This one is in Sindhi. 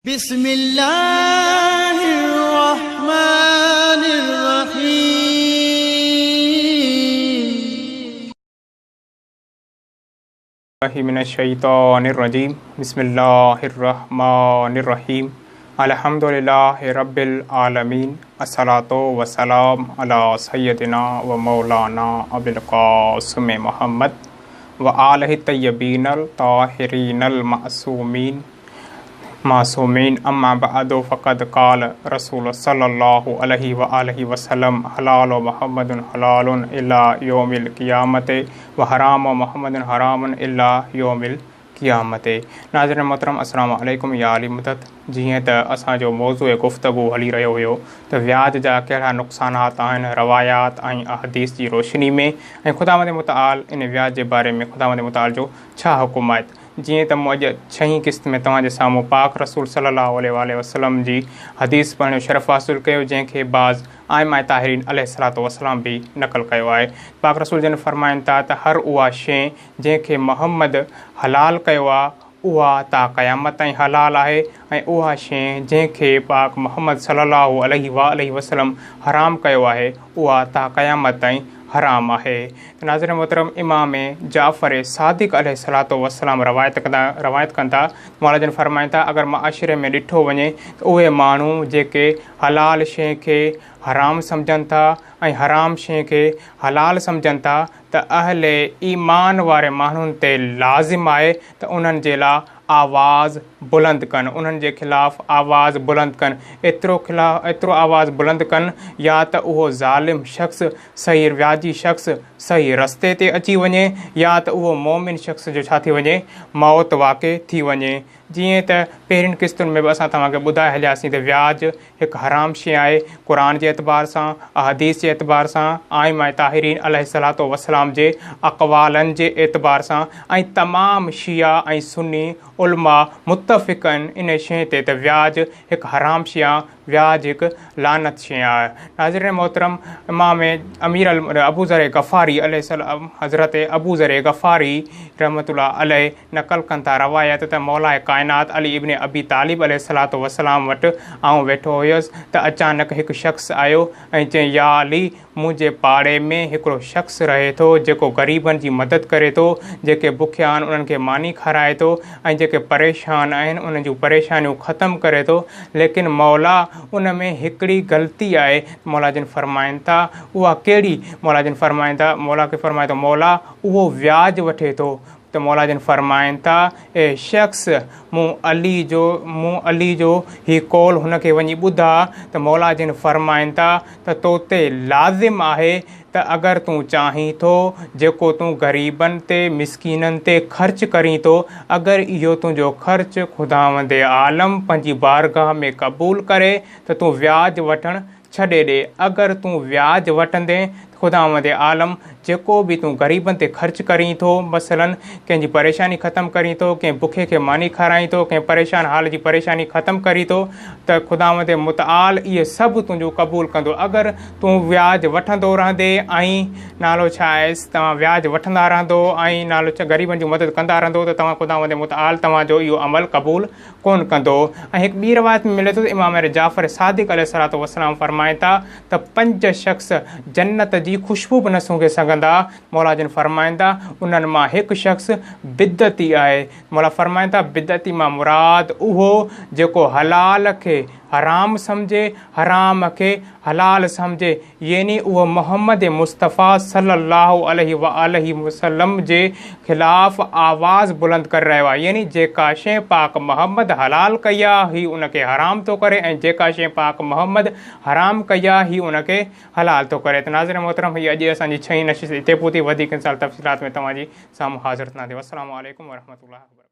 بسم الله الرحمٰن الرحيم. الله من الشيطان الرجيم بسم الله الرحمٰن الرحيم الحمد لله رب العالمين الصلوة والسلام علي سيدنا ومولانا ابي القاسم محمد وآله الطيبين الطاهرين المعصومين معصومين اما بعد فقد قال رسول صلي الله عليه وآله وسلم حلال محمد حلال الي يوم القيامة وحرام محمد حرام الي يوم القيامة ناظرين محترم السلام عليڪم يا علي مدد جيئن ته اسان جو موضوع گفتگو هلي رهيو هيو ته وياج جا ڪهڙا نقصانات آهن روايات ۽ احاديث جي روشني ۾ ۽ خداوند متعال ان وياج جي باري ۾ خداوند متعال جو ڇا حڪم آهي جيئن ته مون اڄ ڇهين قسط ۾ توهان جي سامهون پاڪ رسول صلي الله عليه واٰله وسلم جي حديث پڙهڻ جو شرف حاصل ڪيو جنهن کي بعض ائمه طاهرين عليه الصلوة والسلام به نقل ڪيو آهي. پاڪ رسول جن فرمائن ٿا ته هر اها شيء جنهن کي محمد حلال ڪيو آهي اها تا قيامت تائين حلال آهي ۽ اها شيء جنهن کي پاڪ محمد صلي الله عليه واٰله وسلم حرام ڪيو آهي اها تا قيامت تائين حرام آهي. ناظرين محترم امام جعفر صادق عليه الصلوة والسلام روايت ڪندا روايت ڪن ٿا مولا جن فرمائن ٿا اگر معاشري ۾ ڏٺو وڃي ته اهي ماڻهو جيڪي حلال شيء کي حرام سمجهن ٿا ۽ حرام شيء کي حلال سمجهن ٿا ته اهل ايمان واري ماڻهن تي لازم آهي ته انهن جي لا آواز بلند ڪن، انهن جي خلاف آواز بلند ڪن، ايترو خلاف ايترو آواز بلند ڪن يا ته اهو ظالم شخص صحيح وياجي شخص صحيح رستي تي اچي وڃي يا ته اهو مؤمن شخص جو ڇا ٿي وڃي موت واقع ٿي وڃي. جيئن ته پهرين قسطن ۾ به اسان توهان کي ٻڌائي هلياسين ته وياج هڪ حرام شيء آهي، قرآن جي اعتبار سان، احاديث جي اعتبار سان، ائمه طاهرين عليه الصلوة والسلام جي اقوالن جي اعتبار سان ۽ تمام شيعه ۽ سني علماء متفق آهن ان شيء تي ته وياج هڪ حرام شيء آهي، وياج هڪ لعنت شيء آهي. ناظرين محترم امام امير ابوذر غفاري عليه السلام حضرت ابوذر غفاري رحمة الله عليه نقل ڪن ٿا روايت ته مولاء ڪائنات علي ابن ابي طالب عليه الصلوة والسلام وٽ آئون ويٺو هيس ته اچانڪ هڪ شخص آيو ۽ چيائين يا علي منهنجي پاڙي ۾ هڪڙو شخص رهي ٿو جيڪو غريبن جي مدد ڪري ٿو جيڪي بکيا آهن انهن کي ماني کارائي ٿو ۽ جيڪي پريشان آهن انهن جون پريشانيون ختم ڪري ٿو ليڪن مولا ان ۾ هڪڙي غلطي آهي مولا جن فرمائن ٿا اها ڪهڙي مولا جن فرمائن ٿا مولا کي فرمائي ٿو مولا اهو وياج وٺي ٿو ته مولا جن فرمائن ٿا، اي شخص! مون علي جو مون علي جو هي قول هن کي وڃي ٻڌاء ته مولا جن فرمائن ٿا ته تو تي لازم آهي ته اگر تون چاهين ٿو جيڪو تون غريبن تي مسڪينن تي خرچ ڪرين ٿو اگر اهو تنهنجو خرچ خداوند عالم پنهنجي بارگاهه ۾ قبول ڪري ته تون وياج وٺڻ ڇڏي ڏي، اگر تون وياج وٺندين ته خداوند عالم جيڪو به تون غريبن تي خرچ ڪرين ٿو، مثلاً ڪنهن جي پريشاني ختم ڪرين ٿو، ڪنهن بکي کي ماني کارائين ٿو، ڪنهن پريشان حال جي پريشاني ختم ڪرين ٿو ته خداوند متعال اهي سڀ تنهنجون قبول ڪندو، اگر تون وياج وٺندو رهندين ۽ نالو ڇا آهيس توهان وياج وٺندا رهندو ۽ نالو ڇا غريبن جون مدد ڪندا رهندو ته توهان خداوند متعال توهان جو اهو عمل قبول ڪونه ڪندو ۽ هڪ ٻي روايت ۾ ملي ٿو ته امام جعفر صادق عليه الصلوة والسلام فرمائن ٿا ته پنج شخص جنت جي خوشبو به نه سونگهي سگهندا، مولا جن فرمائن ٿا انهن مان هڪ شخص بدعتي آهي، مولا فرمائن ٿا بدعتي مان مراد اهو جيڪو حلال کي حرام سمجهي حرام کي حلال سمجهي يعني اهو محمد مصطفيٰ صلّي اللّٰه عليه واٰله وسلّم جي خلاف آواز بلند ڪري رهيو آهي يعني جيڪا شيء پاڪ محمد حلال ڪئي آهي هي ان کي حرام ٿو ڪري ۽ جيڪا شيء پاڪ محمد حرام ڪئي آهي هي ان کي حلال ٿو ڪري ته ناظرين محترم هي اڄ اسان جي ڇهين نشست اتي پهتي وڌيڪ انشاء الله تفصيلات ۾ توهان جي سامهون حاضر ٿينداسين والسلام عليڪم ورحمة الله وبرڪاته.